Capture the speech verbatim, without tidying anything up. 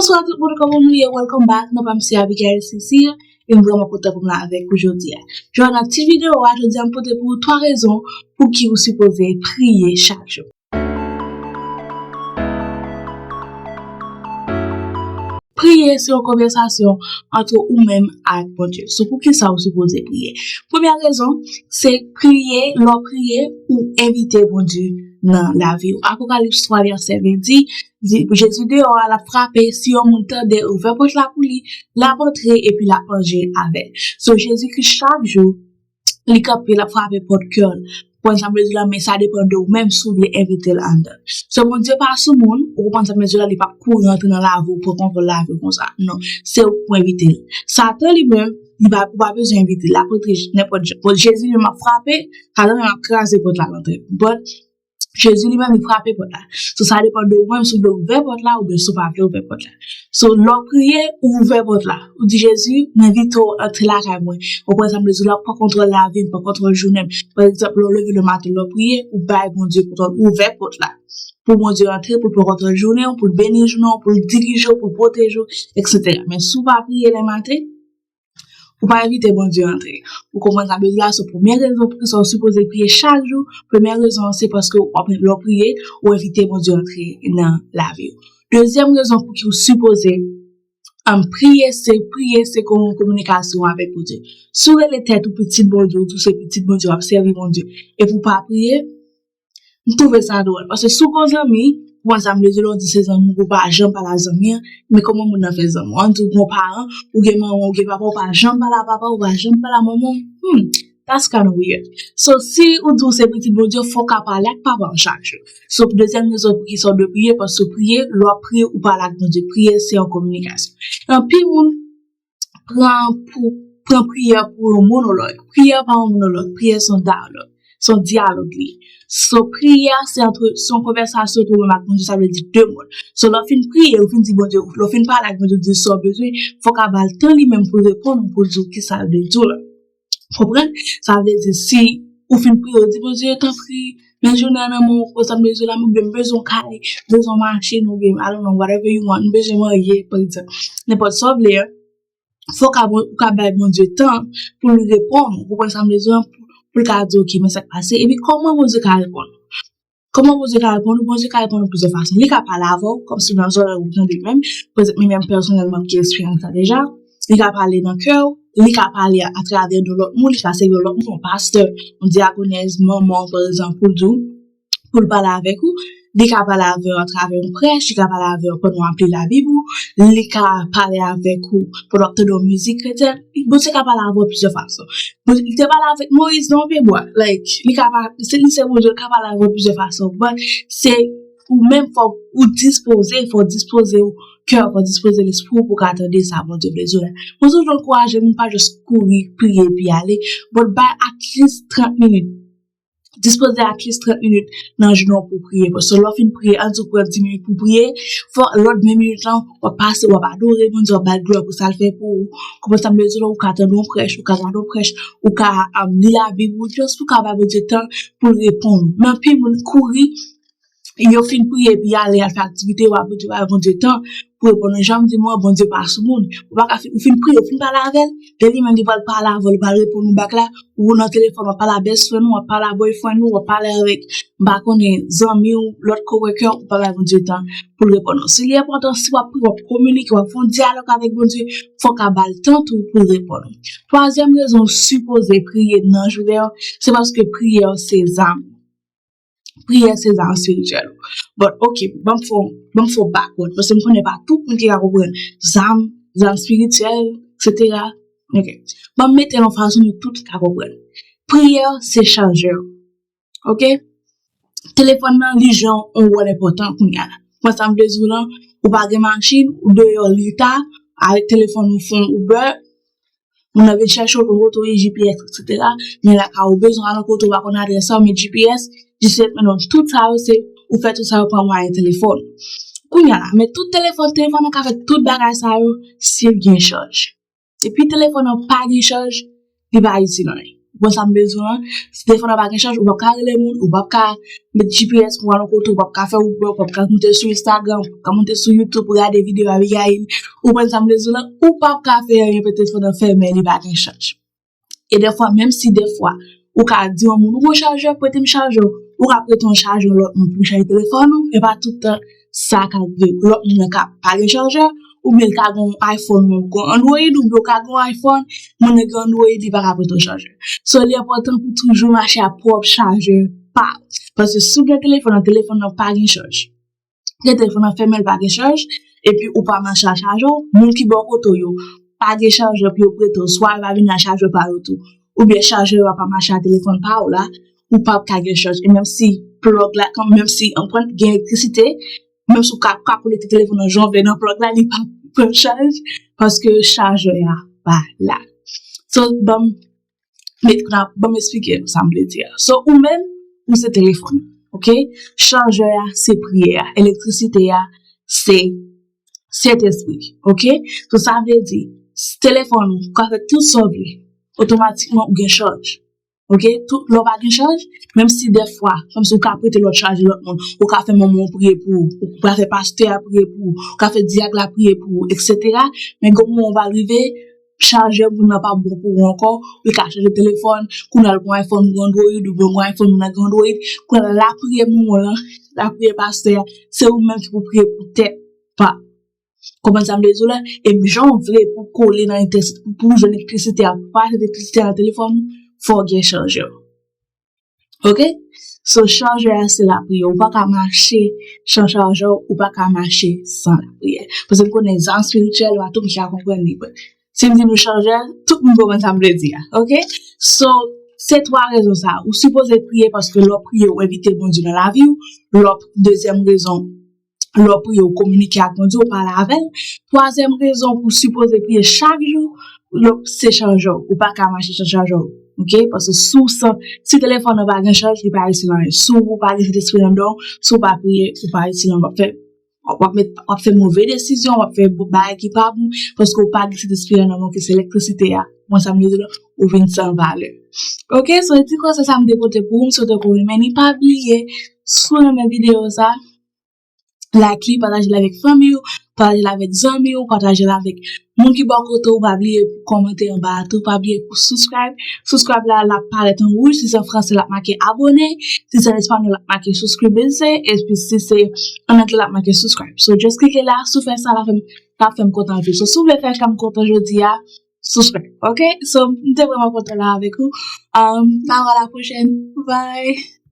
Bonswa tout moun, kòman nou ye? Welcome back. Non pa m se Abigail Cécile, e m vrèman kontan pou m la avèk ou jodi a. Jodi a nan ti videyo a, jodi a m pote pou ou twa rezon pou ki ou sipoze priye chak jou. Priye se yon konvèsasyon ant ou menm ak Bondye. So, poukisa ou sipoze priye? Premyè rezon, se priye, lè w priye, ou envite Bondye nan lavi w. Apokalips twa vèsè ven di, di, Jezi deyò a, l ap frape, si yon moun tande, ouvè pòt la pou li, l ap antre epi l ap manje avè l. So, Jezikri chak jou, li kanpe, l ap frape pòt kè w. Ou konprann sa m vle di w la, men sa depann de ou menm si w vle envite l anndan. So, Bondye pa sou moun, ou konprann sa m vle di w la, li p ap kouri antre nan lavi w, pran kontwòl lavi w konsa. Non, se ou k pou envite l. Satan li menm, li pa, ou pa bezwen envite l, l ap antre nenpòt jan. Bon, Jezi li menm ap frape, Satan menm ap kraze pòt la, l antre. But Jezi li menm li frape pòt la. So, sa depann de ou menm si w vle ouvè pòt la oubyen si w pa vle ouvè pòt la. So, lè w priye, ou ouvè pòt la. Ou di, Jezi, m envite w antre lakay mwen. Ou pran egzanp, Jezi la pran kontwòl lavi m, pran kontwòl jounen m. Pa egzanp, lè w leve le maten, lè w priye, ou bay Bondye kontwòl, ou ouvè pòt la. Pou Bondye antre, pou l pran kontwòl jounen w, pou l beni jounen w, pou l dirije w, pou l pwoteje w, etsetera. Men si w pa priye le maten, ou pa envite Bondye antre. Ou konprann sa m vle di la? So, premyè rezon poukisa w sipoze priye chak jou, premyè rezon an se paske w ap, lè w priye, ou envite Bondye antre nan lavi w. Dezyèm rezon pou ki w sipoze, um, priye, se priye, se kon kominikasyon avèk Bondye. Si w rele tèt ou pitit Bondye, ou di w se pitit Bondye, w ap sèvi Bondye, epi w pa priye, m twouve sa dwòl. Paske si w gon zanmi, ou konn sa m vle di, lè w di se zanmi w, ou pa janm pale a zanmi an, men kòman moun nan fè zanmi w? Ann di w gon paran, ou gen manman, ou gen papa, ou pa janm pale a papa, ou pa janm pale a manman w. Hmm, that's kind of weird. So, si ou di w se pitit Bondye, fò w ka pale ak papa w chak jou. So, dezyèm rezon pou ki sa w dwe priye, paske priye, lè w ap priye, ou pale ak Bondye. Priye, se yon kominikasyon. Anpil moun pran pou, pran priyè pou yon monològ. Priyè pa yon monològ, priyè se yon dyalòg. Se yon dyalòg li. So, priyè se antre, se yon konvèsasyon ant ou menm ak Bondye, sa vle di de moun. So, lè w fin priye, ou fin di Bondye, lè w fin pale ak Bondye, ou di sa w bezwen, fò w ka ba l tan li menm pou l reponn ou, pou l di w kisa l vle di w la. Konprann? Sa vle di, si ou fin priye, ou di, Bondye, tanpri, men jounen an nan men w, ou sa m bezwen la, m bezwen yon kay, m bezwen yon machin, oubyen, I don't know, whatever you want, m bezwen marye, pa egzanp. Nenpòt sa w vle an, fò w ka, ou ka bay Bondye tan pou l reponn ou. Ou konprann sa m vle di an? Pou, pou l ka di, oke, men sa k pase. Epi kòman Bondye ka reponn ou? Kòman Bondye ka reponn ou? Bondye ka reponn ou plizyè fason. Li ka pale avè w, kòmsi nan zòrèy ou tande menm. Petèt mwen menm pèsonèlman m gen eksperyans sa deja. Li ka pale nan kè w, li ka pale atravè de lòt moun, li ka sèvi yon lòt moun, yon pastè, yon dyakonèz, manman, pa egzanp, pou l di w, pou l pale avèk ou. Li ka pale avè w atravè yon prèch, li ka pale avè w pandan w ap li Labib ou, li ka pale avèk ou pandan w ap tande yon mizik kretyèn. Bondye ka pale avè w plizyè fason. Bondye, li te pale avèk Moyiz nan yon pyebwa. Like, li ka pa, se li se Bondye, li ka pale avè w plizyè fason. But se ou menm, fò ou dispoze, fò w dispoze w kè, fò w dispoze lespri w pou w ka tande sa Bondye vle di w la. Mwen toujou ankouraje moun pa jis kouri priye epi ale, but bay at least trant minit. Dispoze at least trant minit nan jounen w pou w priye. Paske lè w fin priye, ann di w pran dis minit pou w priye, fò lòt ven minit lan, w ap pase, w ap adore Bondye, w ap ba l glwa pou sa l fè pou ou. Konprann sa m vle di w la, ou ka tande yon prèch, ou ka gade yon prèch, ou ka, um, li Labib ou, just pou w ka ba Bondye tan pou l reponn ou. Men anpil moun kouri, yo fin priye, epi y ale, y al fè aktivite yo, Bondye pa, Bondye tan pou reponn ou. Jan m di nou an, Bondye pa sou moun. Ou pa ka fin, ou fin priye, ou fin pale avè l, lè li menm li pral pale avè w, li pral reponn ou back la, ou nan telefòn, w ap pale a best friend ou, w ap pale a boyfriend ou, w ap pale avèk, m pa konnen, zanmi w, lòt coworker, ou pa bay Bondye tan pou l reponn ou. Si li enpòtan, si w ap priye, w ap kominike, w ap fè yon dyalòg avèk Bondye, fò w ka ba l tan tou pou l reponn ou. Twazyèm rezon w sipoze priye nan jounen an, se paske priyè se zam. Priyè se zam espirityèl ou. But, ok, ban m fè, ban m fè w backward, paske m konnen pa tout moun ki ka konprann zam, zam espirityèl, etsetera. Ok. Ban m mete l yon fason nou tout ka konprann. Priyè se chajè w. Ok? Telefòn nan, li jwe yon wòl enpòtan kounye a la. Mwen, sa m vle di w lan, ou pa gen machin, ou deyò leta, avèk telefòn ou fè yon Uber, moun nan vin chèche w, ou retounen G P S, etsetera. Men lakay ou bezwen al yon kote, ou pa konn adrès sa, ou met G P S, G P S mennen w tout sa yo, se ou fè tout sa yo pa mwayen telefòn. Kounye a la, men tout telefòn, telefòn nan ka fè tout bagay sa yo, si l gen chaj. Epi telefòn nan pa gen chaj, li pa itil anyen. Ou konn sa m bezwen an? Si telefòn nan pa gen chaj, ou p ap ka rele moun, ou p ap ka met G P S pou al yon kote, ou p ap ka fè Uber, ou p ap ka moute sou Instagram, ou p ap ka moute sou YouTube pou gade videyo Abigail. Ou konn sa m bezwen an? Ou p ap ka fè anyen pou telefòn nan fèmen, li pa gen chaj. E dèfwa, menm si dèfwa, ou ka di yon moun, ou gon chajè, prete m chajè w. Ou ka prete yon chajè yon lòt moun pou chaje telefòn ou, e pa tout tan sa ka rive. Lòt moun nan ka pa gen chajè, oubyen l ka gen yon iPhone, ou gon Android, oubyen ou ka gen yon iPhone, moun nan gen Android, li pa ka prete yon chajè. So, li enpòtan pou toujou mache ak pwòp chajè pa w. Paske si w gen telefòn nan, telefòn nan pa gen chaj. Gen telefòn nan fèmen, l pa gen chaj, epi ou pa mache ak chajè w, moun ki bò kote w yo pa gen chajè pou yo prete w, swa yo pa vin ak chajè pa yo tou, oubyen chajè yo pa mache ak telefòn pa w la, ou p ap ka gen chaj. E menm si plug la, kan menm si anprann gen elektrisite, menm si w ka, ka konekte telefòn nan jan w vle nan plug la, li p ap pran chaj, paske chajè a pa la. So, ban m met, ban m eksplike nou sa m vle di a. So, ou menm, ou se telefòn, ok? Chajè a, se priyè a. Elektrisite a, se Sentespri, ok? So, sa vle di, telefòn ou ka fè tout sa w vle, otomatikman ou gen chaj. Ok? Tout, lè w pa gen chaj, menm si dèfwa, kòmsi w ka prete lòt chajè lòt moun, ou ka fè manman w priye pou ou, ou ka fè pastè a priye pou ou, ou ka fè dyab la priye pou ou, etsetera. Men gen yon moman w va rive, chajè moun nan p ap bon pou ou ankò, ou ka chanje telefòn, kounye a l gon iPhone, ou gon Android, oubyen ou gon iPhone, moun nan gen Android, kounye a lapriyè moun lan, lapriyè pastè a, se ou menm ki pou priye pou tèt pa w. Konprann sa m vle di w la? E jan w vle pou w kole nan elektrisite, pou w jwenn elektrisite a, pou w pa jwenn elektrisite a nan telefòn ou, fò w gen chajè. Ok? So, chajè a se lapriyè. Ou pa ka mache san chajè, ou pa ka mache san lapriyè. Paske m konnen zam espirityèl, yo tou m ka konprann li. Si m di nou chajè, tout moun konprann sa m vle di a. Ok? So, se twa rezon sa. Ou sipoze priye paske lè w priye, ou envite Bondye nan lavi w. Lè w, dezyèm rezon, lè w priye, ou kominike ak Bondye, ou pale avè l. Twazyèm rezon pou w sipoze priye chak jou, lè w, se chajè w. Ou pa ka mache san chajè w. Ok? Paske si w san, si telefòn nan pa gen chaj, li pa itil anyen. Si w pa gen Sentespri anndan w, si w pa priye, ou pa itil anyen. W ap fè, w ap met, w ap fè move desizyon, w ap fè bagay ki pa bon, paske w pa gen Sentespri anndan w, ke se elektrisite a. Mwen, sa m vle di la, ou vin san valè. Ok? So, ti konsèy sa m te pote pou ou, m swete ke w renmen li. Pa bliye, si w renmen videyo sa, like li, pataje l avèk fanmi w, pataje l avèk zanmi w, pataje l avèk moun ki bò kote w. Pa bliye pou kòmante anba a tou, pa bliye pou subscribe. Subscribe la, l ap parèt an wouj, si se an fransè, l ap make abone, si se an espanyòl, l ap make suscribirse, epi si se an anglè, l ap make subscribe. So, just klike la, si w fè sa, l ap fè m, l ap fè m kontan anpil. So, si w vle fè kè m kontan jodi a, subscribe, ok? So, m te vrèman kontan la avèk ou. Um, n a wè la pwochèn. Bye!